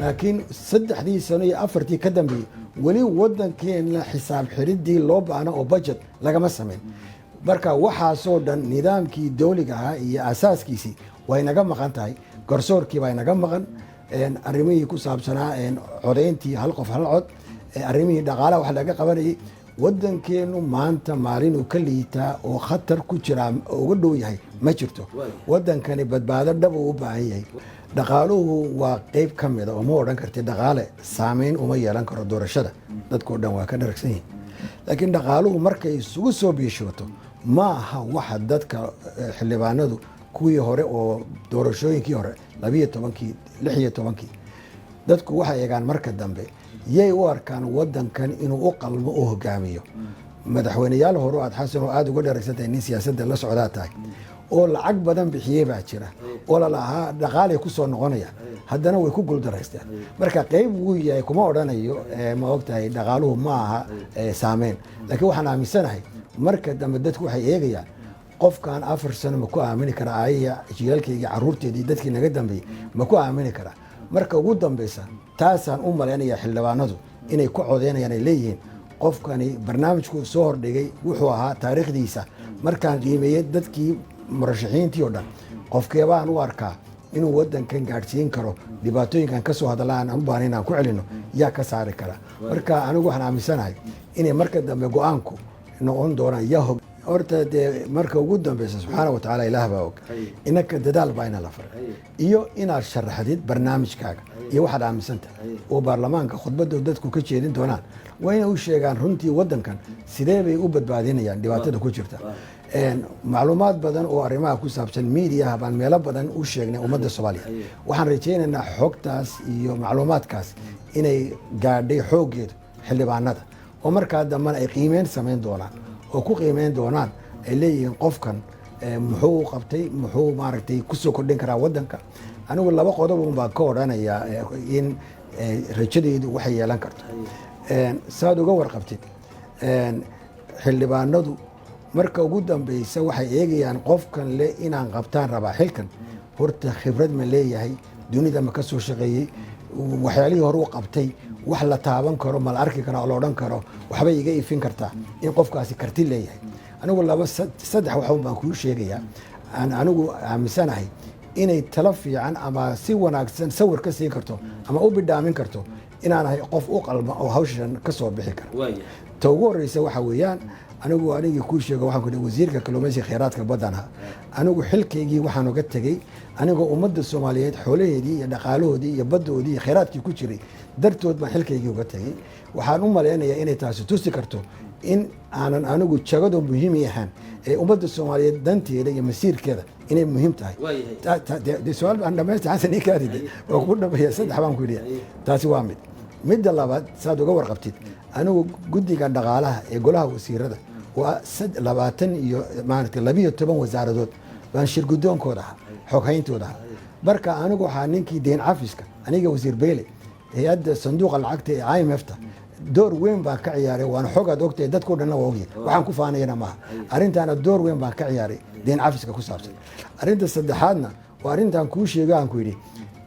Laakiin 3dii sano iyo 4tii ka dambeeyey weli waddankeena xisaab xiridii loo baahna oo budget lagama samayn. Marka waxaasoo dhan nidaamkii dowliga ahaa iyo asaaskiisii way naga maqan tahay. Garsoorkii baa inaga maqan, arrimihii ku saabsanaa codayntii hal qof hal cod, arrimihii dhaqaalaha wax laga qabanayay. Waddankeenu maanta maalinuu ka liitaa oo khatar ku jiraa oo uga dhow yahay ma jirto. Waddankani badbaado dhab uu u baahan yahay. Dhaqaaluhu waa qeyb ka mida oo ma odhan karti dhaqaale saameyn uma yeelan karo doorashada. Dadkao dhan waa ka dharagsan yihin, laakiin dhaqaaluhu markay isugu soo biishooto ma aha waxa dadka xildhibaanadu kuwii hore oo doorashooyinkii hore 12kii, 16kii, dadku waxay eegaan marka dambe yay u arkaan wadankan inuu u qalmo u hogaamiyo. Madaxweyneyaal hore aad, Xasan, oo aada uga dharagsantahay, nin siyaasadda la socdaa tahay, oo lacag badan bixiyey baa jira oo lalahaa dhaqaalay kusoo noqonaya, haddana way ku guuldaraysteen. Marka qeyb wuu yahay, kuma odhanayo ma ogtahay dhaqaaluhu ma aha saameyn, laakiin waxaan aaminsanahay marka dambe dadku waxay eegayaan qofkan 4 sano ma ku aamini karaa aayaha jiilalkayga, caruurteedii, dadkii naga dambeeyey ma ku aamini karaa. Marka ugu dambeysa taasaan u malaynaya xildhibaanadu inay ku codeynayaan, ay leeyihiin qofkani barnaamijku soo hordhigay wuxuu ahaa taariikhdiisa. Markaan qiimeeyey dadkii murashaxiintii oo dhan, qofkeebaan u arkaa inuu wadankan gaadhsiin karo dhibaatooyinkan kasoo hadlaan aan u baahan inaan ku celino, yaa ka saari kara? Marka anigu waxaan aaminsanahay inay marka dambe go-aanku noqon doonaan yaa hog. Horta dee marka ugu dambeysa, subxaana wa tacaala, ilaah baa og. Inaka dadaal baa ina la faray iyo inaad sharaxdid barnaamijkaaga iyo waxaad aaminsantahay oo baarlamaanka khudbadda dadku ka jeedin doonaan waa inay u sheegaan runtii wadankan sidee bay u badbaadinayaan dhibaatada ku jirta. Macluumaad badan oo arrimaha ku saabsan miidiyaha baan meelo badan u sheegnay ummadda Soomaaliya. Waxaan rajaynaynaa xogtaas iyo macluumaadkaas inay gaadhay xooggeedu xildhibaanada oo markaa dambena ay qiimeyn samayn doonaan oo ku qiimeyn doonaan ay leeyihiin qofkan muxuu qabtay, muxuu maaragtay kusoo kordhin karaa wadanka. Anigu laba qodob un baan ka odhanayaa in rajadaydu waxay yeelan karto. Saad uga warqabtid, xildhibaanadu marka ugu dambeysa waxay eegayaan qofkan le inaan qabtaan rabaa xilkan, horta khibrad ma leeyahay, dunida ma ka soo shaqeeyey, waxyaalihii hore u qabtay wax la taaban karo ma la arki karo oo la odhan karo waxbay iga ifin kartaa in qofkaasi karti leeyahay. Anigu laba saddex waxun baan kuu sheegayaa aan anigu aaminsanahay inay talo fiican ama si wanaagsan sawir ka siin karto ama u bidhaamin karto inaan ahay qof u qalma oo hawshan ka soo bixi kara. Ta ugu horeysa waxa weeyaan, anigu anigii kuu sheego waxaan ku ihi wasiirka kalluumaysiga kheyraadka baddan ahaa. Anigu xilkaygii waxaan uga tegey anigoo ummadda Soomaaliyeed xoolaheedii iyo dhaqaalahoodii iyo baddoodii iyo kheyraadkii ku jiray dartood baan xilkaygii uga tegey. Waxaan u malaynayaa inay taasi tusi karto in aanan anigu jagadu muhiim ahaan ee ummadda Soomaaliyeed danteeda iyo masiirkeeda inay muhiim tahay. Su-aal baan dhamaysta, Xasan, ii kaadide waa ku dhameeya. Saddex baan ku yidhi, taasi waa mid. Midda labaad, saad uga warqabtid, anigu guddiga dhaqaalaha ee golaha wasiirada waa 20 iyo maaragtay 12 wasaaradood baan shir guddoonkooda ahaa, xoghayntooda ahaa. Marka anigu waxaa ninkii deyn cafiska, aniga wasiir Beyle, hay-adda sanduuqa lacagta ee IMF-ta door weyn baan ka ciyaaray. Waana xogaad ogtahay, dadkao dhanna waa ogyahay, waxaan ku faanayana maaha. Arrintaana door weyn baan ka ciyaaray deyn cafiska ku saabsan. Arrinta saddexaadna waa arrintan kuu sheego aan ku yidhi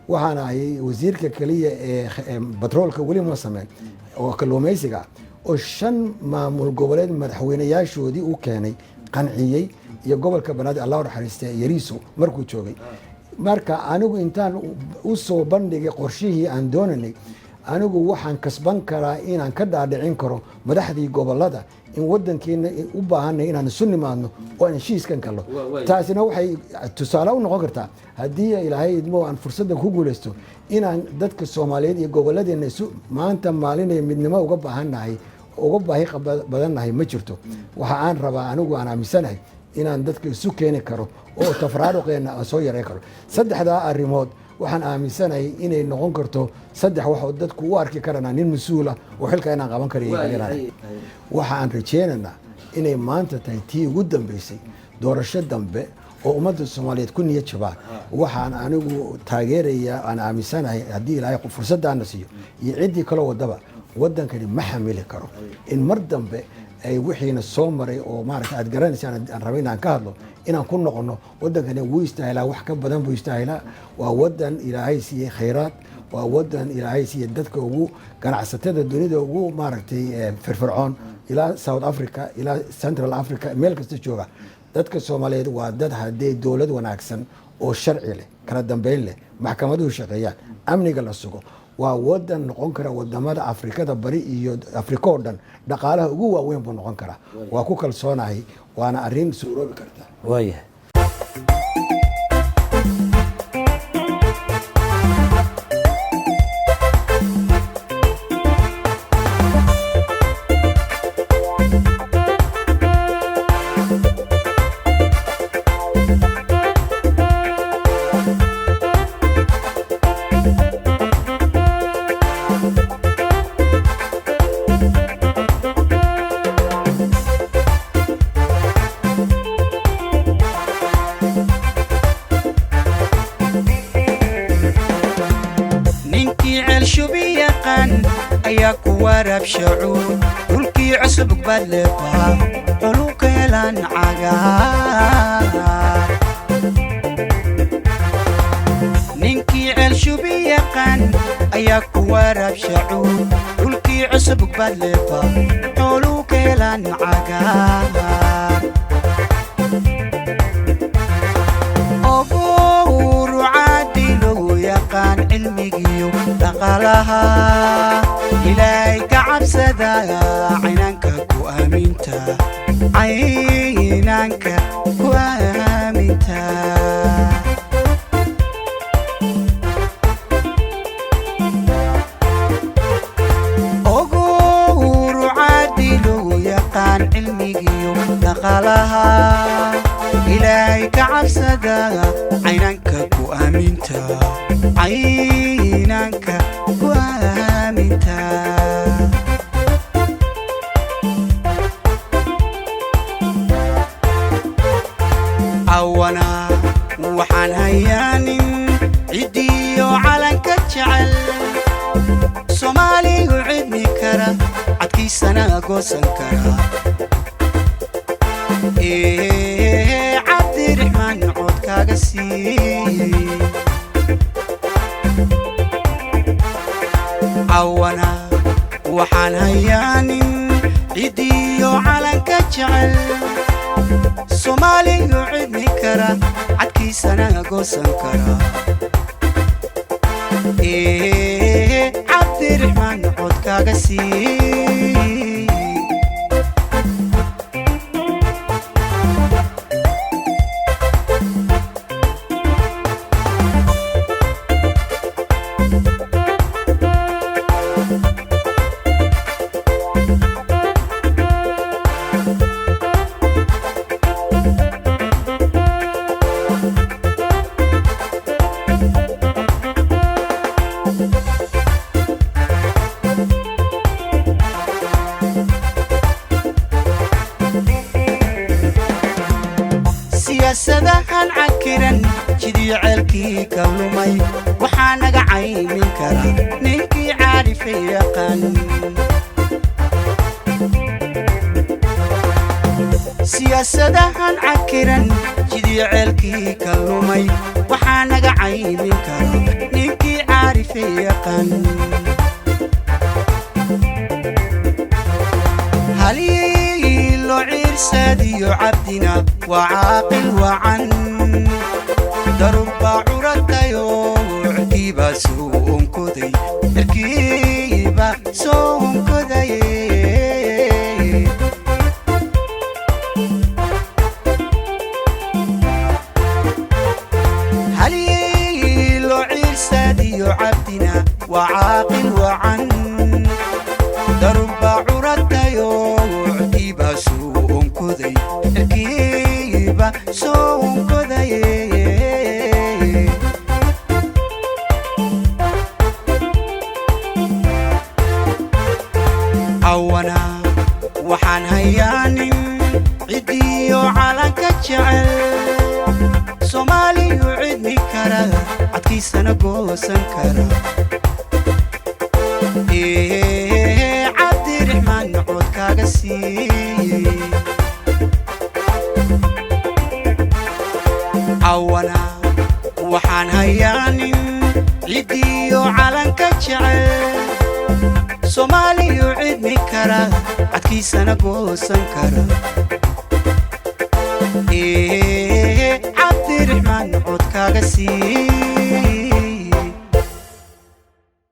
waxaan ahay wasiirka keliya ee batroolka weli ma sameyn oo kalluumaysiga ah oo shan maamul goboleed madaxweynayaashoodii u keenay, qanciyey, iyo gobolka Banaadir, Allah naxariiste, Yariiso markuu joogay. Marka anigu intaan u soo bandhigay qorshihii aan doonanay, anigu waxaan kasban karaa inaan ka dhaadhicin karo madaxdii gobolada in wadankeena u baahanay inaan isu nimaadno oo aan heshiiskan gallo. Taasina waxay tusaale u noqon kartaa haddii Ilaahay idmo aan fursaddan ku guuleysto inaan dadka Soomaaliyeed iyo gobolladeena isu maanta maalinay midnimo uga baahannahay, uga baahi badannahay ma jirto. Waxa aan rabaa, anigu aan aaminsanahay inaan dadka isu keeni karo oo tafraaruqeenna aan soo yareyn karo. Saddexdaa arrimood waxaan aaminsanahay inay noqon karto saddex wax oo dadku u arki karana nin mas-uula oo xilka inaan qaban karayo. Waxa aan rajeynaynaa inay maanta tahay tii ugu dambeysay doorasho dambe oo ummadda Soomaaliyeed ku niyad jabaan. Waxaan anigu taageerayaa, aan aaminsanahay, haddii Ilaahay fursadaana siiyo iyo ciddii kaloo wadaba, waddankani ma xamili karo in mar dambe Ay wixiina soo maray oo maaragta aad garanaysaan aan rabay inaan ka hadlo, inaan ku noqono. Waddankani wuu istaahilaa, wax ka badan buu istaahilaa. Waa waddan Ilaahay siiyey khayraad, waa waddan Ilaahay siiyey dadka ugu ganacsatada dunida ugu maaragtay firfircoon, ilaa South Africa, ilaa Central Africa, meel kasta jooga. Dadka Soomaaliyeed waa dad haddee dowlad wanaagsan oo sharci leh, kala dambeyn leh, maxkamaduhu shaqeeyaan, amniga la sugo, waa wadan noqon kara wadamada Afrikada Bari iyo Afrika oo dhan dhaqaalaha ugu waaweyn buu noqon karaa. Waa ku kalsoonahay, waana arrin suuroobi karta. Waayahay. Ninkii ceelshubi yaqaan ayaa ku waraabshacuur dhulkii cusub badleebaa xuluka helaan cagaar. Ninkii ceelshubi yaqaan ayaa ku waraabshacuur dhulkii cusub badleebaa xuluka helaan cagaar. Ogow caadi lagu yaqaan cilmigiyo dhaqaalaha, Ilaahay ka cabsada, caynaanka ku aaminta, caynaanka ku aaminta. Ogow caadi lagu yaqaan cilmigiyo dhaqaalaha, Ilaahay ka cabsada, caynaanka ku aaminta, caynaanka ku aaminta. Cawana waxaan hayaanin ciddiyo calanka jecel, Soomaaligu cidmi kara, cadkiisana goosan kara. Ee Cabdiraxmaan codkaaga sii. Cawana waxaan hayaanin ciddiyo calanka jecel, Soomaaligu cidmi kara, cadkiisana goosan kara. Ee Cabdiraxmaan codkaaga sii. Siyaasadahan cakiran, jidiyo ceelkii ka lumay, waxaa naga caymin kara ninkii caarifay yaqaan. Siyaasadahan cakiran, jidiyo ceelkii ka lumay, waxaa naga caymin kara ninkii caarifay yaqaan. Haliilo ciirsadiyo cabdina waa caaqil wacan, daruur baa curatayo, cirkiibaa soo onkoday, cirkiiba soo onkodaye. Haliilo ciirsadiyo cabdina waa caaqil wacan, daruur baa curatayo, cirkiibaa soo onkoday, cirkiiba soo onkodaye. Cawana waxaan hayaanin ciddiyo calanka jecel, Soomaaliyu cidmi kara, cadkiisana goosan kara. Ee Cabdiraxmaan codkaaga sii. Waxaan hayaa nin cidiyo calanka jecel, Soomaaliyu cidmi kara, cadkiisana goosan kara. Cabdiraxmaan, codkaaga sii.